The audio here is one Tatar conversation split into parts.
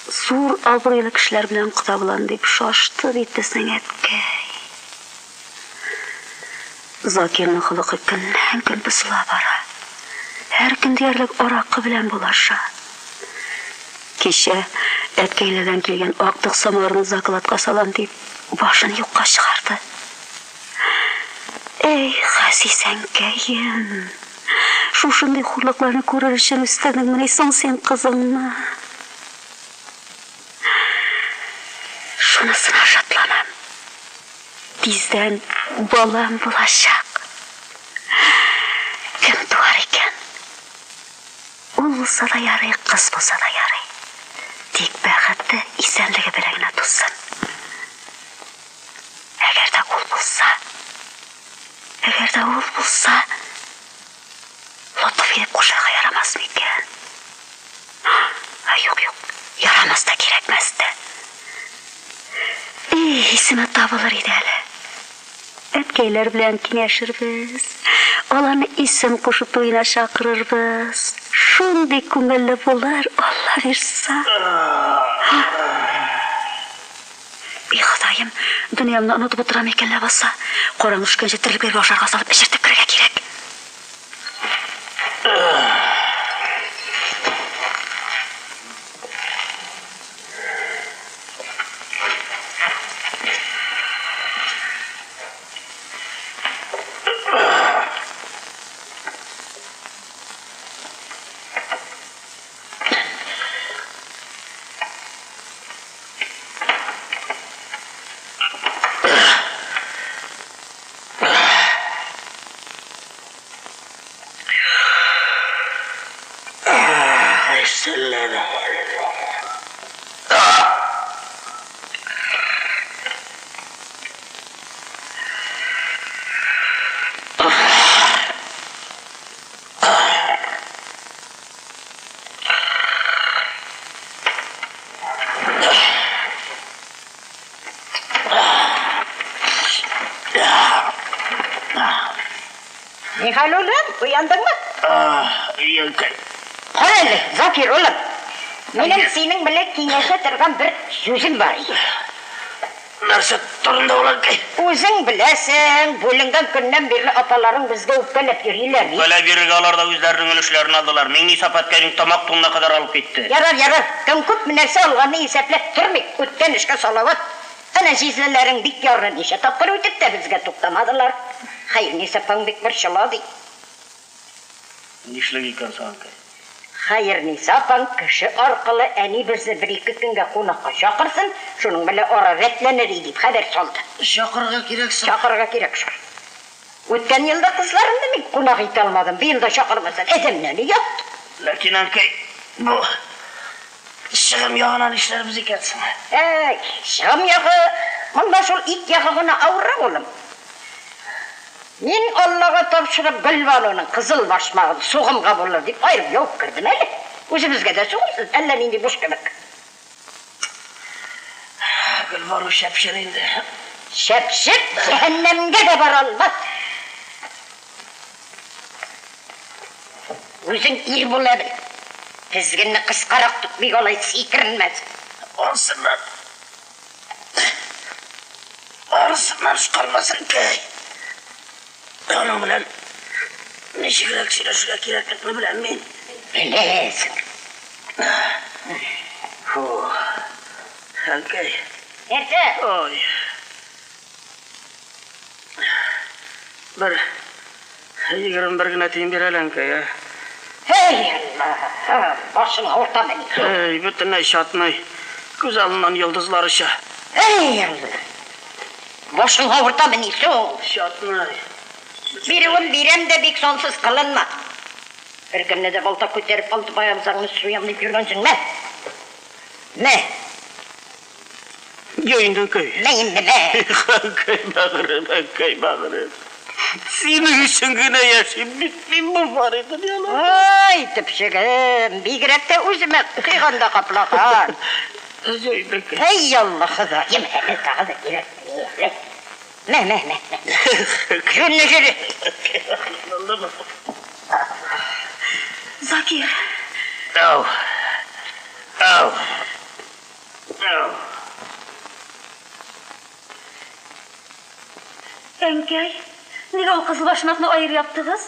Зур абруйлы кешеләр белән кода булам дип шашты бит безнең әткәй. Закирның холыкы көннән-көн бозыла бара. Һәр көн диярлек аракы белән булаша. Кичә әткәйләрдән килгән актык самавырны закладка салам дип, башын юкка чыгарды. Эй, газиз әнкәем! Шушындый хурлыкларны күрер өчен үстердеңмени соң син кызыңны? Шунысына шатланам. Тиздән балам булачак. Кем туар икән? Ул булса да ярый, кыз булса да ярый. Тик бәхете, исәнлеге белән генә тусын. Әгәр дә ул булса, әгәр дә ул булса, Лотыф дип кушарга ярамас микән? Юк, юк, ярамас та, кирәкмәс тә. И, исеме табылыр иде әле. Әткәйләр белән киңәшербез, аларны исем кушу туена чакырырбыз. Шундый күңелле булыр, Алла бирса. И Ходаем, дөньямны онытып утырам икән ләбаса. Караңгы төшкәнче терлекләргә ашарга салып эчертеп керергә кирәк. Нихәл, улым, уяндыңмы? Әнкәй. Кара әле, Закир улым. Минем синең белән киңәшә торган бер сүзем бар иде. Нәрсә турында ул, әнкәй? Үзең беләсең, бүленгән көннән бирле апаларың безгә үпкәләп йөриләр бит. Үпкәләп йөрергә алар да үзләренең өлешләрен алдылар. Миңниса әткәйнең тамак туңына кадәр алып китте. Ярар, ярар, кем күпме нәрсә алганны исәпләп тормыйк, үткән эшкә салават. Әнә җизнәләрең бик ярлы, ничә тапкыр үтеп тә безгә туктамадылар. Хәерниса апаң бик борчыла, ди. Нишлик икән соң, әнкәй? Хәерниса апаң кеше аркылы әни безне бер-ике көнгә кунакка чакырсын, шуның белән ара рәтләнер и дип хәбәр салды. Чакырырга кирәк соң. Чакырырга кирәк шул. Үткән елда кызларымны мин кунак итә алмадым, быел да чакырмасам, адәмнән оят. Ләкин, әнкәй, бу чыгым ягына нишләрбез икән соң? Әй, чыгым ягы, монда шул ит ягы гына авыррак, улым. Мин Аллага тапшырып Гөлбануның кызыл башмагын сугымга булыр дип аерып ябып кердем әле. Үзебезгә дә сугымсыз, әллә нинди буш кебек. Гөлбану чәпчер инде. Чәпчеп җәһәннәмгә дә бара алмас. Үзең ир була бел. Тезгенне кыскарак тот, бик алай сикеренмәс. Алсыннар. Арысыннан эш калмас, әнкәй. Аның белән ничегрәк сөйләшергә кирәклекне беләм мин. Беләсең. Фу. Әнкәй. Нәрсә? Ой. Бер 21 генә тиен бир әле, әнкәй, ә? Эй, Алла, башың авыртамыни? Эй, бөтенләй чатный. Күз алдыннан йолдызлар оча. Эй, Алла. Башың авыртамыни соң? Чатный. Бирүен бирәм дә бик сансыз кылынма. Бер көнне дә балта күтәреп Алтыбай абзаңны суям дип йөргәнсең, мә. Мә. Йә инде, әнкәй. Мә инде, мә. Әнкәй бәгырем, әнкәй бәгырем. Синең өчен генә яшим бит мин бу фани дөньяда. Ай, төпчегем, бигрәк тә үземә куйганда каплаган. Йә инде, әнкәй. Әй, Алла Ходаем, әле тагы да кирәкми әле. Мә, мә, мә, мә. Җүнле җөре. Закир. Ау. Ау. Әнкәй, нигә ул кызыл башмакны аер яптыгыз?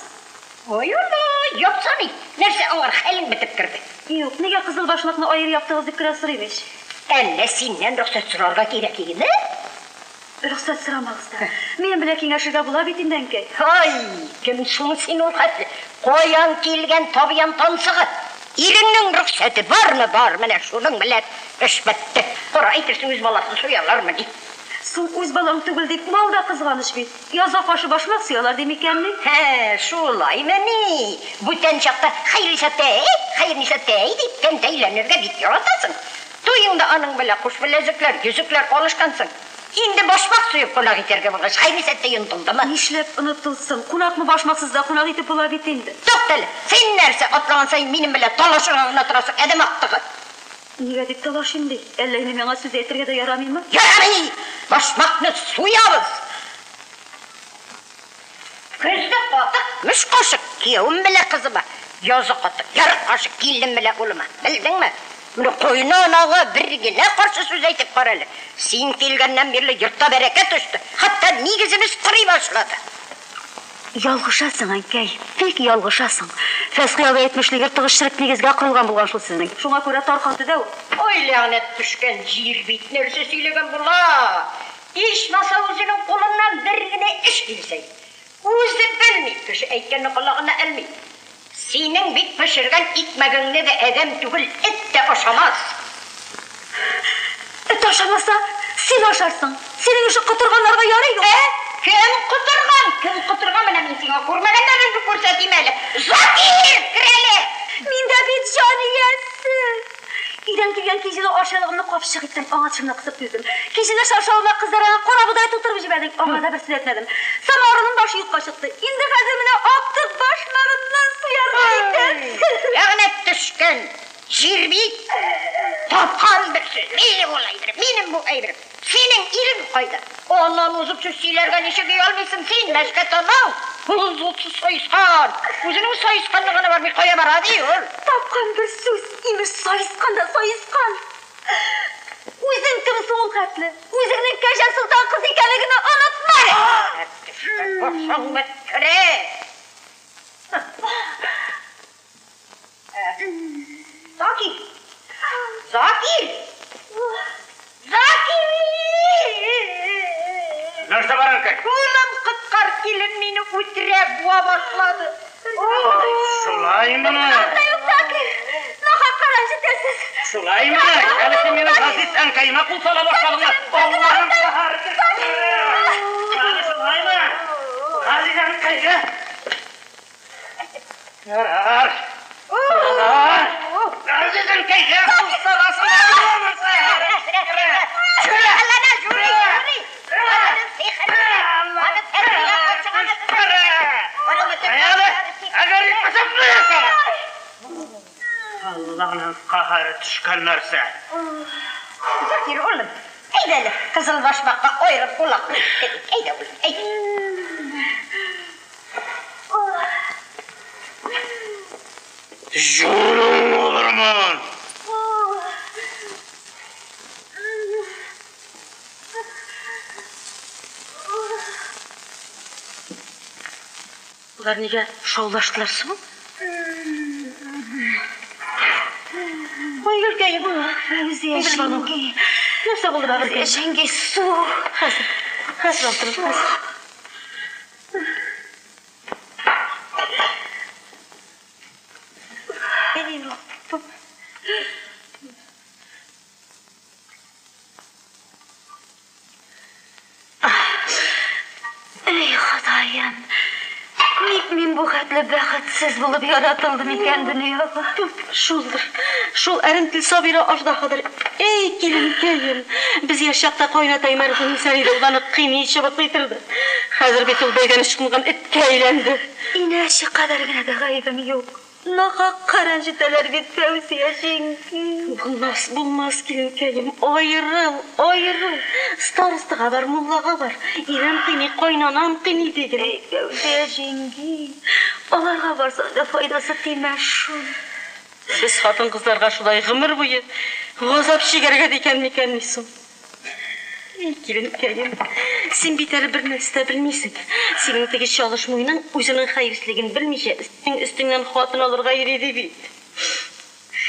Ой, Алла, япса ни? Нәрсә аңар хәлең бетеп керде? Юк, нигә кызыл башмакны аер яптыгыз дип кенә сорыйм ич. Әллә синнән рөхсәт сорарга кирәк идеме? Рөхсәт сорамагыз да. Минем белән киңәшергә була бит инде, әнкәй. Ай, кем соң син ул хәтле? Каян килгән табиян тансыгы? Иреңнең рөхсәте бармы? Бар, менә шуның белән эш бетте. Кара, әйтерсең үз баласын суялармыни? Соң үз балаң түгел дип, мал да кызганыч бит. Язга каршы башмак суялар ди микәнни? Һә, шулаймыни? Бүтән чакта Хәернисәттәй, Хәернисәттәй дип тәнтәйләнергә бик яратасың. Туеңда аның белән куш беләзекләр, йөзекләр алышкансың. Инде башмак суеп кунак итәргә булгач, Хәернисәттәй онытылдымы? Нишләп онытылсын? Кунакны башмаксыз да кунак итеп була бит инде. Туктале, син нәрсә, атлаган саен минем белән талашырга гына торасың, адәм актыгы? Нигә дип талашыйм ди? Әллә инде миңа сүз әйтергә дә ярамыймы? Ярамый! Башмакны суябыз! Көзге катык, мөш кашык киявем белән кызыма, язы катык, ярык кашык киленем белән улыма. Белдеңме? Менә кайнанаңа бер генә каршы сүз әйтеп кара әле. Син килгәннән бирле йортта бәрәкәт очты. Хәтта нигезебез корый башлады. Ялгышасың, әнкәй, бик ялгышасың. Фәсхи абый әйтмешли, йортыгыз черек нигезгә корылган булган шул сезнең. Шуңа күрә таркалды да ул. Ой, ләгънәт төшкән җир бит нәрсә сөйләгән була. Ичмаса үзенең кулыннан бер генә эш килсә. Үзе белми, кеше әйткәнне колагына элми. Синең бит пешергән икмәгеңне дә адәм түгел, эт тә ашамас. Эт ашамаса, син ашарсың. Синең ише котырганнарга ярый юк. Ә? Кем котырган? Кем котырган? Менә мин сиңа күрмәгәннәреңне күрсәтим әле. Закир, кер әле! Мин дә бит җан иясе. Өйдән килгән киҗеле ашъяулыгымны капчык иттем, аңа тешемне кысып түздем. Киҗеле шаршавыма кызларга карабодай тутырып җибәрдең, аңа да бер сүз әйтмәдем. Самавырының башы юкка чыкты. Инде хәзер менә актык башмагымны суярга итәсең. Ләгънәт төшкән җир бит. Тапкан бер сүз. Минем ул әйберем, минем бу әйберем. Синең ирең кайда? Аннан узып сүз сөйләргә ничек оялмыйсың син, мәшкәт анаң? Ул зутсыз саескан. Үзенең саесканлыгына бармый кая бара ди ул? Тапкан бер сүз, имеш саескан да саескан. Үзең кем соң ул хәтле? Үзеңнең Кәҗә Солтан кызы икәнлегеңне онытма! Төшкән башың беткере. Закир! Закир! Закир! Нәрсә бар, әнкәй? Улым, коткар, килен мине үтерә, буа башлады. Шулаймыни? Юк, Закир! Нахакка рәнҗетәсез. Шулаймыни? Әле син минем газиз әнкәемә кул сала башладыңмы? Аллаһым каһәр Әле шулаймы? Газиз әнкәйгә? Ярар. Ярар. Газиз әнкәйгә кул саласың. Аллана, жюри, жюри! Аның сихере, аның тәрбия Әгәр итмәсәм, Аллаһның каһәре төшкән нәрсә. Закир, улым, әйдә әле, кызыл башмакка аерып кулак Әйдә, улым, әйдә. Җүлең булырмын. Болар нигә шаулаштылар соң? Ой, Гөлкәем, Фәүзия Гөлбану. җиңги. Нәрсә булды бәгырькәем? Фәүзия җиңги, су. Хәзер, хәзер алдырып, хәзер. Әй, Раббым. Эй, Ходаем. Ник мин бу хәтле бәхетсез булып яратылдым икән дөньяга? Шулдыр. Шул әрем тел Сабира аждаһадыр. Эй, киленкәем, без яшь чакта кайнатай мәрхүм исән иде, ул аны кыйный чыбыклый торды. Хәзер бит ул бәйдән ычкынган эткә әйләнде. Инәче кадәр генә дә гаебем юк. Нахакка рәнҗетәләр бит Фәүзия җиңги. Булмас, булмас, киленкәем, аерыл, аерыл. Старостага бар, муллага бар. Ирем кыйный, кайнанам кыйный диген. Эй, Фәүзия җиңги. Аларга барсаң да файдасы тимәс шул. Без хатын-кызларга шулай гомер буе газап чигәргә дикән микән ни соң? Эй, киленкәем, Син бит әле бер нәрсә дә белмисең. Синең теге чалыш муеның үзенең хәерчелеген белмичә, синең өстеңнән хатын алырга йөри ди бит.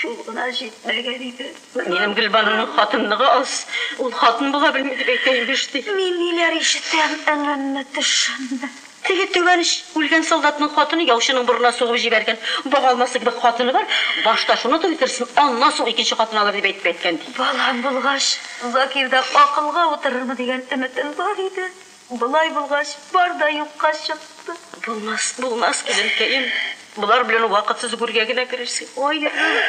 Шул гына җитмәгән иде. Минем Гөлбануның хатынлыгы аз, ул хатын була белми дип әйтә имеш ди. Мин ниләр ишетәм, өнемме, төшемме? Теге түбән оч үлгән солдатның хатыны яучының борынына сугып җибәргән. Багалмасы кебек хатыны бар, башта шуны туйдырсын, аннан соң икенче хатын алыр дип әйтеп әйткән ди. Балам булгач, Закир да акылга утырырмы дигән өметем бар иде. Болай булгач, бар да юкка чыкты. Булмас, булмас, киленкәем. Болар белән вакытсыз гүргә генә керерсең. Аерыл,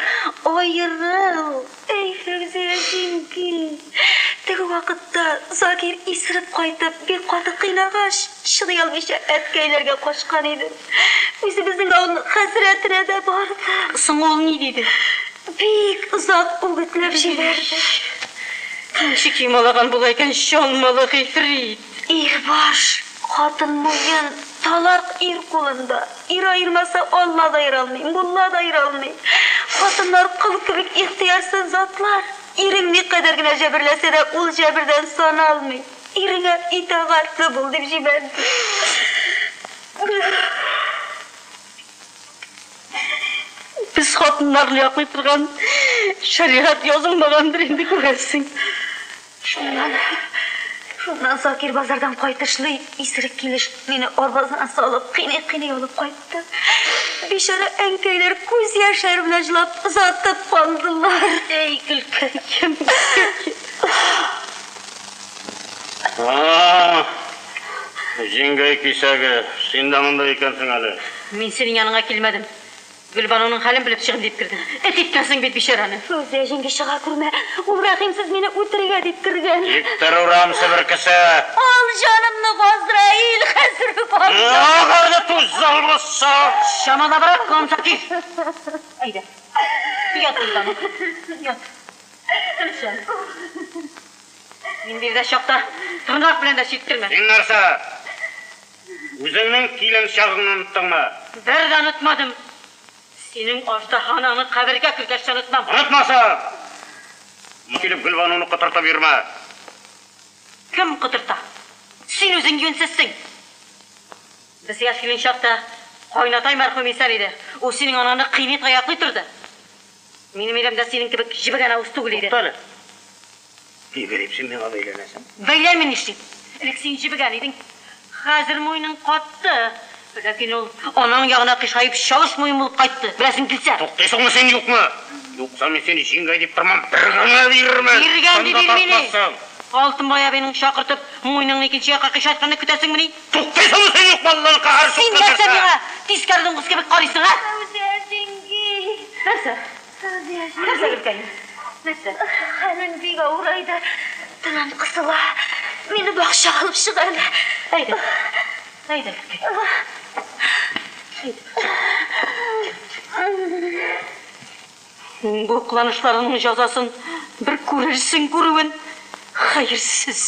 аерыл. Әй, Фәүзия җиңги! Теге вакытта Закир исереп кайтып, бик каты кыйнагач, чыдый алмыйча әткәйләргә качкан идем. Үзебезнең авылның хәзрәтенә дә бардым. Соң ул ни диде? Бик озак үгетләп җибәрде. Ничек юмалаган була икән чалмалы гыйфрит? Ир баш, хатын муен, талак ир кулында. Ир аермаса, Алла да аера алмый, мулла да аера алмый. Хатыннар кол кебек ихтыярсыз затлар. Ирең никадәр генә җәберләсә дә, ул җәбердән саналмый. Иреңә итагатьле бул, дип җибәрде. Без хатыннарны яклый торган шәригать язылмагандыр инде, күрәсең. Шуннан, шуннан Закир базардан кайтышлый исерек килеш мине арбасына салып, кыйный-кыйный алып кайтты. Бичара әнкәйләр күз яшьләре белән җылап озатып калдылар. Әй, гөлкәем, А, җиңгәй кисәге, син дә монда икәнсең әле. Мин синең яныңа килмәдем. Гөлбануның хәлен белеп чыгыйм дип кердем. Эт иткәнсең бит бичараны. Фәүзия җиңги, чыга күрмә. Ул рәхимсез мине үтерергә дип кергән. Тик тор, урам себеркесе. Ал җанымны, Газраил, хәзер үк ал. Агарды тузалмаса. Чамалабрак, Гамзакир. Әйдә. Ят, Гөлбану. Ят. Тынычлан. Мин биредә чакта тырнак белән дә чирттермә. Син нәрсә? Үзеңнең килен чагыңны оныттыңмы? Бер дә онытмадым. Синең аждаһанаңны кабергә кергәч тә онытмам. Онытмасаң! Килеп Гөлбануны котыртып йөрмә. Кем котырта? Син үзең юньсезсең. Без яшь килен чакта кайнатай мәрхүм исән иде. Ул синең анаңны кыйный таяклый торды. Минем ирем дә синең кебек җебегән авыз түгел иде. Туктале. Ни биреп син миңа бәйләнәсең? Бәйләнми нишлим? Элек син җебегән идең. Хәзер муеның катты. Ләкин ул анаң ягына кыйшаеп чалыш муен булып кайтты. Беләсең килсә. Туктыйсыңмы син, юкмы? Юкса мин сине җиңгәй дип тормам, бер генә бирермен. Биргән ди Тында бирмени. тартмассың. Алтынбай абыйның чакыртып, муеныңны икенче якка кыйшайтканны көтәсеңмени? Туктыйсыңмы син, юкмы, Алланың каһәре Син суккан нәрсә нәрсә? миңа тискәре дуңгыз кебек карыйсың, а? Фәүзия җиңги! Нәрсә? Фәүзия Нәрсә, җиңги! гөлкәем? Нәрсә? Хәлем бик авырайды. Тыным кысыла. Мине бакчага алып чык әле. Әйдә. Әйдә, гөлкәем. Әйдә. Бу кыланышларының җәзасын бер күрерсең күрүен. Хәерсез.